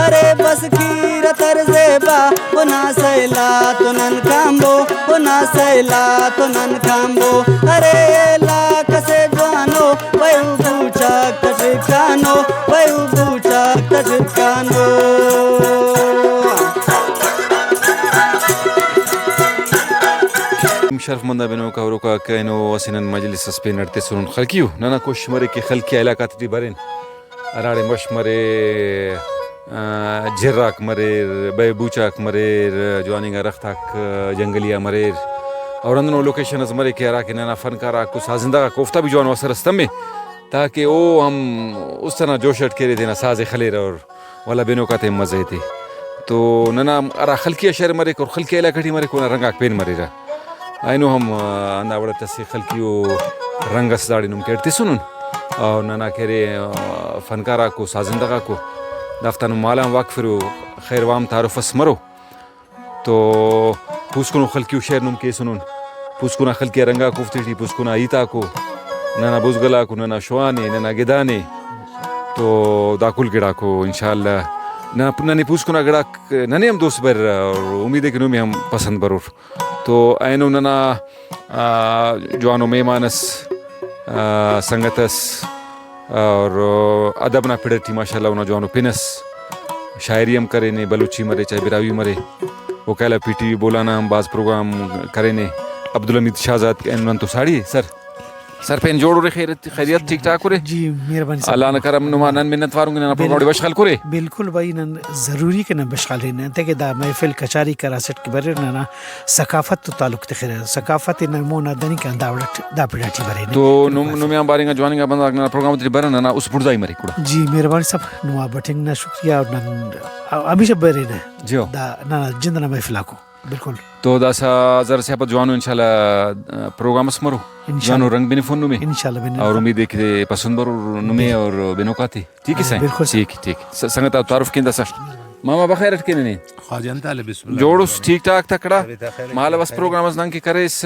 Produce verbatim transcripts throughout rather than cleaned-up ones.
ارے بس کیرہ تر زیبا، اونا سیلا تو نن کامبو، اونا سیلا تو نن کامبو۔ ارے علاقہ سے جوانو، بہو بوچاک تٹکانو، بہو بوچاک تٹکانو۔ شرف مند آ بنوک آ ہروکا اینو اسہ نن مجلس اس پین اڈ تسنن۔ خلقیو، ننا کوشش مریک کہ خلقی آ علاقہ تیٹی برین۔ ہراڑے مش مرے، آ، جھر آک مریر، بئے بوچ آک مریر، جوان انگا درخت آک، آ، جنگلی آ مریر۔ اور ہندنو لوکیشن اس مرے کہ ہرا کہ ننا فنکار آک و سازندہ غاک اوفتا بھی جوانو اثر اس تمے، تاکہ او ہم است ئنا جوش اٹ کہ ارے تینا ساز ئے خلیرہ اور ولدا بنوک آتے ہم مزہ ایتے۔ تو ننا ہرا خلقیہ شئیر مریک اور خلقیہ علاقہ ٹی مریک، اونا رنگ آک پین مریرہ۔ اینو ہم، آ، ہندا وڑ اٹ اسہ خلقیو رنگ اس داڑے نم کہ اڈ تسنن۔ اور ننا کہ ارے، آ، فنکار آکو، سازندہ غاکو، دافتا نم مالان واقفرو، خیر وام تعارف اس مرو۔ تو پوسکنو خلقیو شئیر نم کیسنن۔ پوسکنا خلقیہ رنگ آکو، اوفتے ٹی پوسکنا ہیت آکو، ننا بزگل آکو، ننا شوان اے، ننا گدان اے۔ تو دا کل گڑاکو انشاءاللہ ننا، ننے پوسکنا گڑاک ننے ہم دوست بریرہ اور امید اے کہ نمے ہم پسند برور۔ تو اینو ننا، آ، جوانو مہمان اس، آ، سنگت اس، اور ادب نا پڑ ٹی ماشاءاللہ اونا جوانو پن اس، شاعری ہم کرینے، بلوچی مرے چاہے براہوئی مرے، اوکا علاوہ پی ٹی وی بولان آ ہم بھاز پروگرام کرینے۔ عبدالحمید شاہزاد، اینو نن تو ساڑی اے سر۔ سر پین جوڑ ارے، خیریت، خیریت ٹھیک ٹھاک ارے؟ جی، مہربانی صاحب۔ اللہ نا کرم، نما نن منت وار ان کہ ننا پروگرام ٹی بشخ ہلکرے۔ بالکل بھائی، نن ضروری کہ نن بشخ ہلین، انتئے کہ دا محفل کچاری کراسٹ کہ بریر، ننا ثقافت تو تعلق تخرہ، ثقافت نا مون آ دننگ کہ ہندا وڑ اٹ دا پڑ ٹی برینے۔ تو نم، نمے آن بارنگا جوان انگا بندغاک ننا پروگرام تے ٹی برن، ننا است بڑزائی مریک گڑا۔ جی، مہربانی صاحب، نما بٹنگ نا شکریہ، اور نن ہمیشہ برینہ۔ جی ہو۔ دا ننا جند نا محفل آکو۔ بالکل۔ تو داسہ زر سے آ پد جوانو انشاءاللہ، آ، پروگرام اس مرو۔ انشاءاللہ۔ جوانو رنگ بنفون نمے۔ انشاءاللہ بنفون۔ اور امید ہے کہ پسند برو نمے اور بنوکاتے۔ ٹھیک ہے سائیں؟ بالکل سر۔ ٹھیک، ٹھیک۔ س-، سنگت آ تعارف کین داسہ۔ ماما بخیر اٹ کین نے؟ خواجہ انت حال ہے؟ بسم اللہ۔ جوڑ اس، ٹھیک ٹھاک تکڑا؟ طبیعت خیر ہے؟ مالو اس پروگرام اس نن کہ کریس،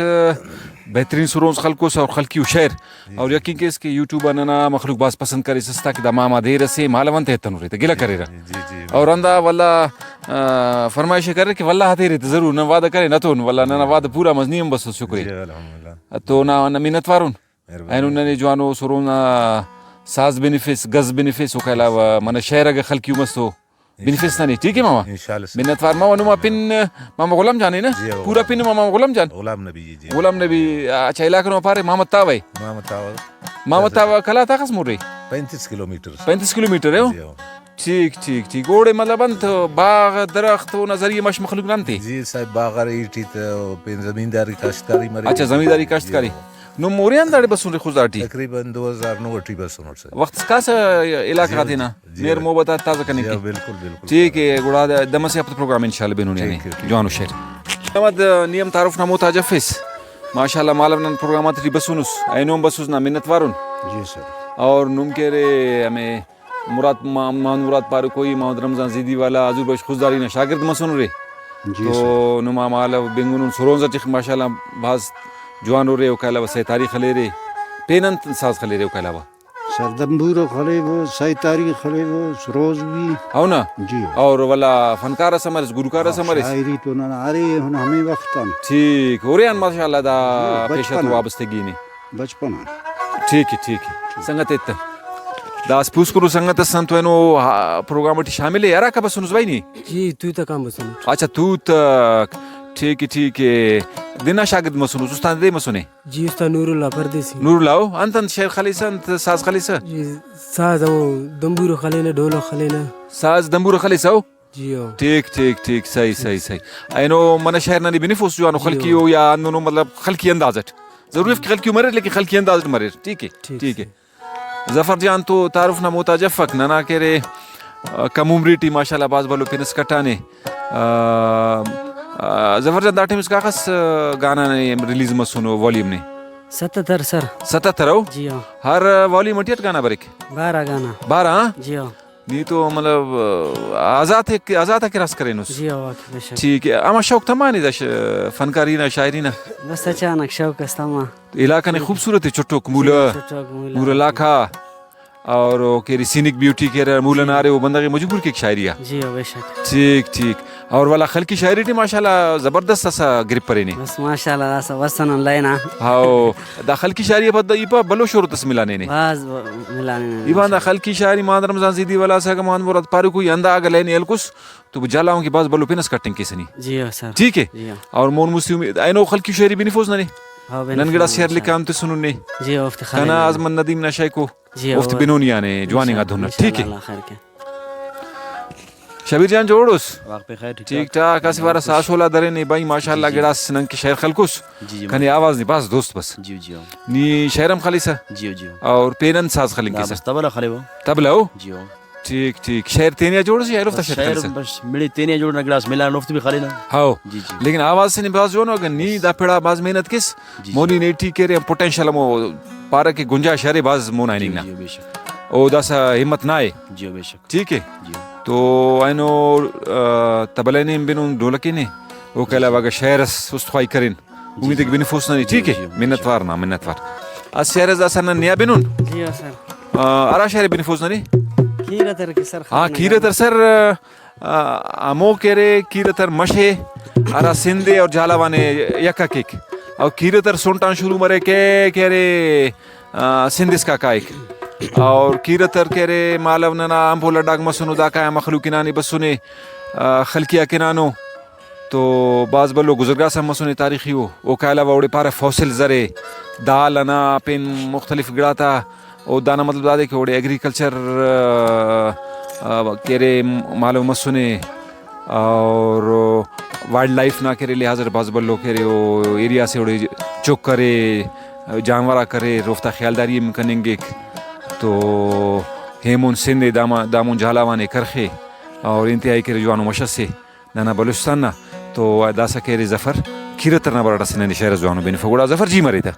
بہترین سرونز خلکوس اور خلقیو شئیر۔ جی، اور جی۔ یقین کیس کہ یوٹیوب آ ننا مخلوق بھاز پسند کریسس تاکہ دا ماما دیر اسے مالو انت ایتنورے تہ گلہ کریرہ۔ جی، جی۔ اور ہندا ولدا، آ، فرمائش کرے کہ ولدا ہتیرے تہ ضرور نن وعدہ کرین ہتون، ولدا ننا وعدہ پورا مس، نی ہم بسس شکرے۔ جی، الحمدللہ۔ تو نا، نا منت وارون۔ مہربانی۔ اینو ننے جوانو سرون آ ساز بنفیس، گز بنفیس، اوکا علاوہ منہ شئیر اگہ خلقیو مس تو بنفیس ننے، ٹھیک ہے ماما؟ انشاءاللہ سر۔ منت وار ماما، نما پن ماما غلام جان ہے نا؟ جی، ہاں، پورا غلام۔ پن ماما غلام جان؟ غلام نبی، جی، جی۔ غلام نبی، اچھا، علاقہ نما پارے محمد تاوہ ہے؟ محمد تاوہ۔ محمد تاوہ کلا تا خس مورے؟ پینتیس کلومیٹر۔ پینتیس کلومیٹر ہے او؟ جی، ہاں۔ ٹھیک، ٹھیک، ٹھیک۔ اوڑے مطلب انت باغ، درخت، اونا ذریعہ مش مخلوق ننتے؟ جی صاحب، باغ ارے ایٹی تہ پین زمینداری کاشتکاری مرے۔ اچھا، زمینداری کاشتکاری۔ جی، ہاں۔ نم مورے آن داڑے بسنے خضدار ٹی؟ تقریباً دو ہزار نو ٹی بسنٹ سر۔ وخت اس کاسہ علاقہ غاتینا جی، مہر محبت آک تازہ کننگ جی، کہ۔ بالکل، بالکل۔ ٹھیک ہے، گڑا دم اسہ ہفتے پروگرام انشاءاللہ بنو نے۔ ٹھیک ہے، ٹھیک۔ جوانو شئیر۔ محمد، نی ہم تعارف نا محتاج افیس۔ ماشاءاللہ مالو نن پروگرام آتے ٹی بسونس، اینو ہم بسوس، نا منت وارون۔ جی سر۔ اور نم کہ ارے ہمے مراد ما-، محمد مراد پاروکوئی، محمد رمضان زیدی والا، حضور بخش خضداری نا شاگرد مسنرے۔ جی تو سر۔ نما مالو بنگنن سرونز ٹی ماشاءاللہ بھاز جوان ارے، اوکا علاوہ سیتاری خلیرے، پین انت ساز خلیرے اوکا علاوہ؟ سر دمبورو خلیوہ، سیتاری خلیوہ، سروز بھی۔ ہو نا؟ جی۔ اور ولا فنکار اس ہم ارس، گلوکار اس ہم ارس؟ شاعری تو ننا ارے ہن ہمے وخت آن۔ ٹھیک، ہورے آن ماشاءاللہ دا جی، پیشہ تو بچپن آن۔ وابستگی نے۔ بچپن آن۔ ٹھیک ہے، ٹھیک ہے۔ سنگت ایتہ۔ دا اس پوسکنو سنگت اس نن تو اینو، ہا، پروگرام ٹی شامل ہے۔ ہراکا بسنس بھائی نی؟ جی، توتک آن بسنٹ۔ اچھا، توتک۔ ٹھیک ہے، ٹھیک ہے۔ دنا شاگرد مسنس، استاد دے مسنے؟ جی استاد نور اللہ پردیسی۔ نور اللہ، او انت انت شعر خلیسہ، انت ساز خلیسہ؟ جی ساز ہمو دمبورو خلینہ، ڈھولو خلینہ۔ ساز دمبورو خلیسہ او؟ جی او۔ ٹھیک، ٹھیک، ٹھیک، صحیح، صحیح، صحیح۔ اینو منہ شعر ننے بنفوس جوانو جی خلقی او۔ او یا ہندنو مطلب خلقی انداز اٹ۔ ضروری اف کہ خلقی او مریر لیکن خلقی انداز اٹ مریر۔ ٹھیک ہے، ٹھیک ٹھیک ہے۔ ہے۔ ظفر جان تو تعارف نا محتاج افک، ننا کہ ارے، آ، کم عمری ٹی ماشاءاللہ بھاز بھلو پن اس کٹانے۔ آ، آ، ظفر جان دا ٹائم اسکا اخس، آ، گانا نے ریلیز مسنو والیوم نے؟ ستتر سر۔ ستتر او؟ جی ہاں۔ ہر والیوم ٹی اٹ گانا بریک؟ بارہ گانا۔ بارہ، ہاں؟ جی ہاں۔ نی تو مطلب، آ، آزات ءِ، آزات آ کراس کرینس۔ جی ہاں، واقعی بے شک۔ ٹھیک ہے، اما شوق تمانے دا ش-، فنکاری نا، شاعری نا؟ بس اچانک شوق اس تما۔ علاقہ نے خوبصورت ہے، چٹوک مولہ، جی، چٹوک مولہ۔ مولہ علاقہ۔ اور او کہ ارے سینک بیوٹی کہ ارے مولہ نا ارے، او بندغ ئے مجبور کیک شاعری آ۔ جی ہو، بے شک۔ ٹھیک، ٹھیک۔ اور ولدا خلقی شاعری ٹی ماشاءاللہ زبردست اسہ گرپ ارینے۔ بس ماشاءاللہ، داسہ بس نن لائنا۔ ہاؤ، دا خلقی شاعری آ پد ای پا بھلو شہرت اس ملانے نے۔ بھاز ب-، ملانے نے۔ ایوان دا خلقی شاعری مان رمضان زیدی والا سے اگہ مان مراد پاریکو ای ہندا اگہ لائنے ہلکس تو جھالاوان کہ بھاز بھلو پن ئس کٹنگ کیسہ نی۔ جی ہو سر۔ ٹھیک ہے؟ جی ہو۔ اور مون مستی امید، اینو خلقی شاعری بنفوس ننے؟ ہاں، بنفوس نن گڑا ننے شعر سر۔ لکھان تسنن نے۔ جی ہو، اوفتے کنا خلنگ۔ آزمن ندیم نا شاعری کو۔ جی ہو۔ اوفتے بنونی آنے جوان انگا دہن اٹ، ٹھیک ہے؟ انشاءاللہ خیر کے۔ شبیر جان جوڑ اس؟ واقعی خیر، ٹھیک ٹھیک ٹھاک۔ ٹھاک، اسہ وار اس آسولا درینے بھائی، ماشاءاللہ جی جی۔ گڑاس نن کہ شعر خلکس۔ جی جی۔ کنے آواز نے بھاز دوست بس۔ جی جی۔ نی شعر ہم خلیسہ؟ جی جی۔ اور پین انت ساز خلنگ نا کیسہ؟ بس طبلہ خلیوہ۔ طبلہ او؟ جی ہو۔ ٹھیک، ٹھیک۔ شعر تینے آ جوڑ اس یا ایلوفتا بس شعر شاعر خلیسہ؟ بس مڑے تینے آ جوڑ نا، گڑاس ملان اوفتے بھی خلینا۔ ہاؤ۔ جی، جی۔ لیکن آواز سے نے بھاز جوانو، اگر نی بس۔ دا پڑا بھاز محنت کیس، جی، جی۔ مونی نے ٹی کہ ارے پوٹینشل ہمو پارہ کہ گنجائش ارے بھاز مون آ ہننگ نا۔ جی، جی، بے شک۔ او داسہ ہمت نا ءِ۔ جی، بے شک۔ ٹھیک ہے۔ جی۔ تو اینو، آ، طبلہ نے ہم بنون، ڈھولک نے، اوکا علاوہ اگر شعر اس است خواہی کرین، جی، امید ہے جی۔ کہ بنفوس ننے، جی، ٹھیک ہے؟ جی، جی۔ منت وار نا، منت وار۔ اسہ شعر اس داسہ نن نے آ بنون۔ جی ہاں سر۔ آ، ہرا شعر بنفوس ننے؟ کیرہ تر کہ سر ہاں، خلنگ کیرہ نا۔ تر سر، آ، ہمو کہ ارے کیرہ تر مش ءِ، ہرا سندھ ءِ اور جھالاوان ءِ یکہ کیک۔ اور کیرہ تر سنٹ آن شروع مریک کہ ارے، آ، سندھ اسکا کائک۔ اور کیرہ تر کہ ارے مالو ننا ہمپو لڈاک مسنو، داکا مخلوق ہنانے بسنے، آ، خلقی آک ہنانو۔ تو بھاز بھلو گزرگاس ہم مسنے تاریخی او۔ اوکا علاوہ اوڑے پارہ فوسلز ارے، دال ئنا پین مختلف گڑاتا، او دانا مطلب دادے کہ اوڑے ایگریکلچر، آ، آ، کہ ارے مالو مسنے اور وائلڈ لائف نا کہ ارے لحاظ اٹ بھاز بھلو کہ ارے او ایریا سے اوڑے چک ارے، جانور آک ارے، اوفتا خیالداری ہم کننگک۔ تو ہیمون سندھ ءِ داما-، دامون جھالاوان ءِ کرخ ءِ اور انتہائی کہ ارے جوانو مش ئسے۔ ننا بلوچستان نا۔ تو داسہ کہ ارے ظفر کیرہ تر نا بارٹ اسہ ننے شعر اس جوانو بنفو۔ گڑا ظفر جی مرے تہ۔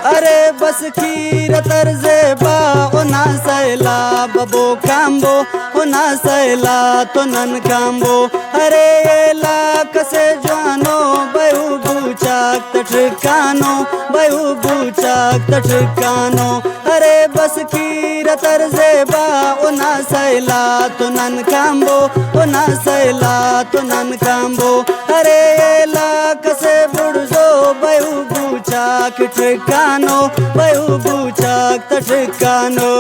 ارے بس کیرہ تر زیبا، اونا سیلاب بو کامبو، اونا سیلاب تو نن کامبو۔ ارے علاقہ سے جوانو، بہو بوچاک تٹرکانو، بہو بوچاک تٹرکانو۔ ارے بس کیرہ تر زیبا، اونا سیلا تو نن کامبو، اونا سیلا تو نن کامبو۔ ارے علاقہ سے بڑزو، بہو بوچاک ٹرکانو، بہو بوچاک تٹرکانو۔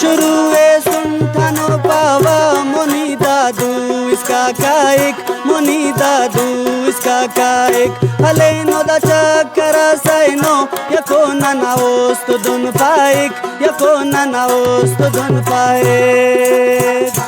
شروع ءِ سنٹانو پاوا، مونی دادو اسکا کائک، مونی دادو اسکا کائک۔ ہلینو دا چکر آ سینو، یکو ننا است دن پائک، یکو ننا است دن پائک۔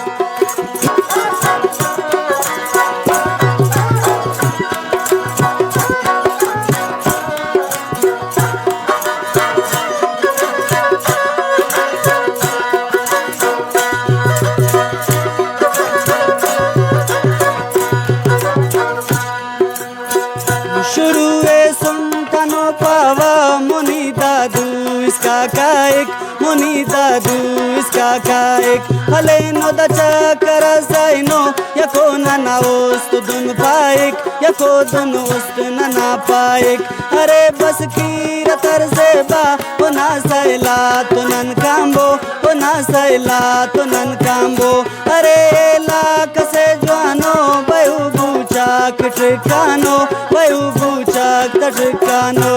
شروع ءِ سنٹانو پاوا، مونی دادو اسکا کائک، مونی دادو اسکا کائک۔ ہلینو دا چکر آ سینو، یکو ننا است دن پائک، یکو دن است ننا پائک۔ ارے بس کیرہ تر زیبا، اونا سیلا تو نن کامبو، اونا سیلا تو نن کامبو۔ ارے علاقہ سے جوانو، بہو بوچاک ٹرکانو، بہو بوچاک تٹرکانو۔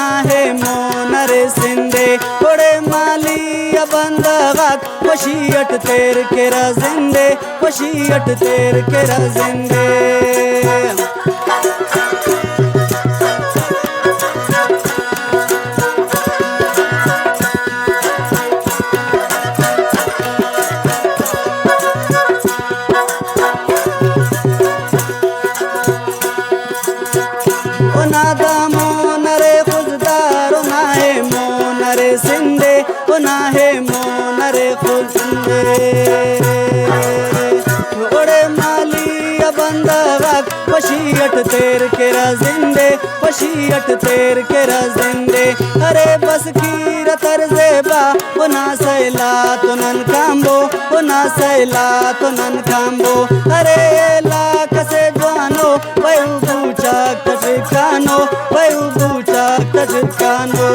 نا ہے مون ارے سندے، اوڑے مالی آ بندغ آک خوشی اٹ تیر کیرہ زندے، خوشی اٹ تیر کیرہ زندے۔ اونا دا مون ارے خضدار، اونا ہے مون ارے سندے، اونا ہے مون ارے خضدار۔ اوڑے مالی آ بندغ آک خوشی اٹ تیر کیرہ زندے، خوشی اٹ تیر کیرہ زندے۔ ارے بس کیرہ تر زیبا، اونا سیلاتو نن کانبو، اونا سیلاتو نن کانبو۔ ارے علاقہ سے جوانو، بایو بوچاک تہ ٹھکانو، بایو بوچاک تہ ٹھکانو۔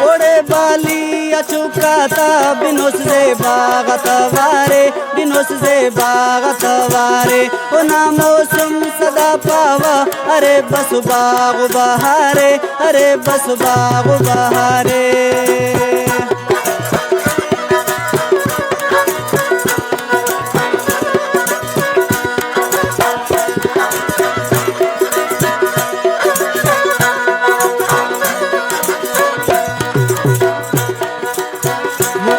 اوڑے بالی آ چکا تا بنوس زیبا غا توارے، بنوس زیبا غا توارے۔ اونا موسم سدا پاوہ، ارے بس باغ و بہارے، ارے بس باغ و بہارے۔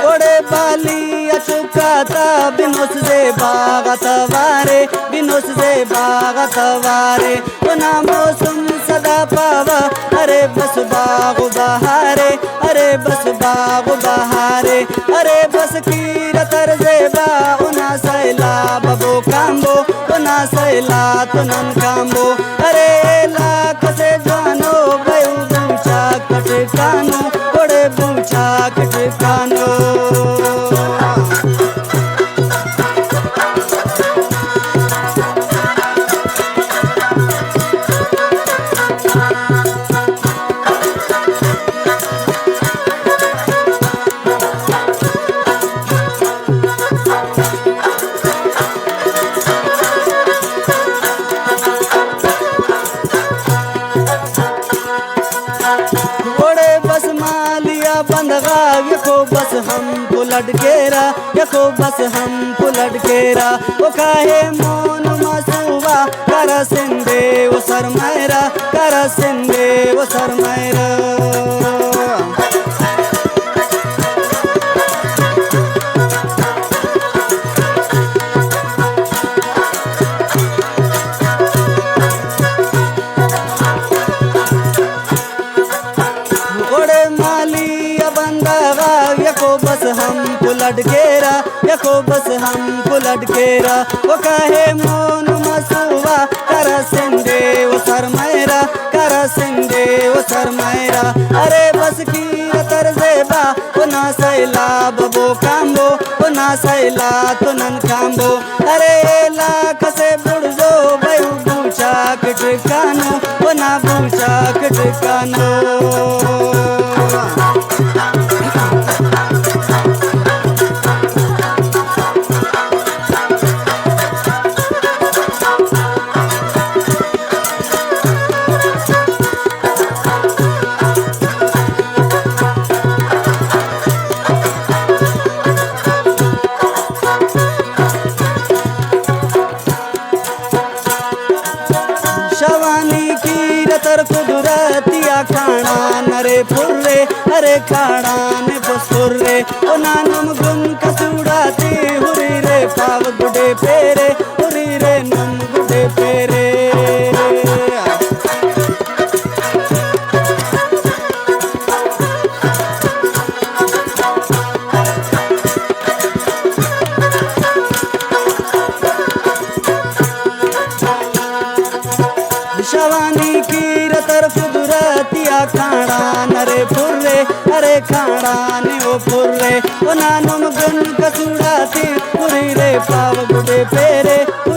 اوڑے بالی آ چکا تا بنوس زیبا غا توارے، بنوس زیبا غا توارے۔ اونا موسم سدا پاوہ، ارے بس باغ و بہارے، ارے بس باغ و بہارے۔ ارے بس کیرہ تر زیبا، اونا سیلاب بو کانبو، اونا سیلاتو نن کانبو۔ ارے علاقہ سے جوانو، بایو بوچاک تہ ٹھکانو، اوڑے بوچاک ٹھکانو۔ اوڑے بس مالیا بندغا، یکو بس ہم پلڈ کیرا، یکو بس ہم پلڈ کیرا۔ او کاہے مون مسوا، کرا سندے او سرمہرا، کرا سندے او سرمہرا۔ اوڑے مالی آ بندغ آک یکو بس ہم پلڈ کیرہ، یکو بس ہم پلڈ کیرہ۔ او کاہے مون مسوا، کرا سندے او سرمہرہ، کرا سندے او سرمہرہ۔ ارے بس کیرہ تر زیبا، اونا سیلاب بو کانبو، اونا سیلاتو نن کانبو۔ ارے علاقہ سے بڑزو بایو بوچاک ٹکانو، اونا بوچاک ٹکانو۔ شوانی کیرہ تر قدرتیا کانڑان ارے پھرے، ارے کانڑان بس پھرے۔ اونا نم گن کسوڑاتے ہریرے پاو گڈے پیرے، ہریرے نم گڈے پیرے۔ شوانی کیرہ تر قدرتیا کانڑان پرے، ارے کھانڑانے او پرے، اونا نم گن کسوڑا تے پرے رے، پاو گڈے پیرے۔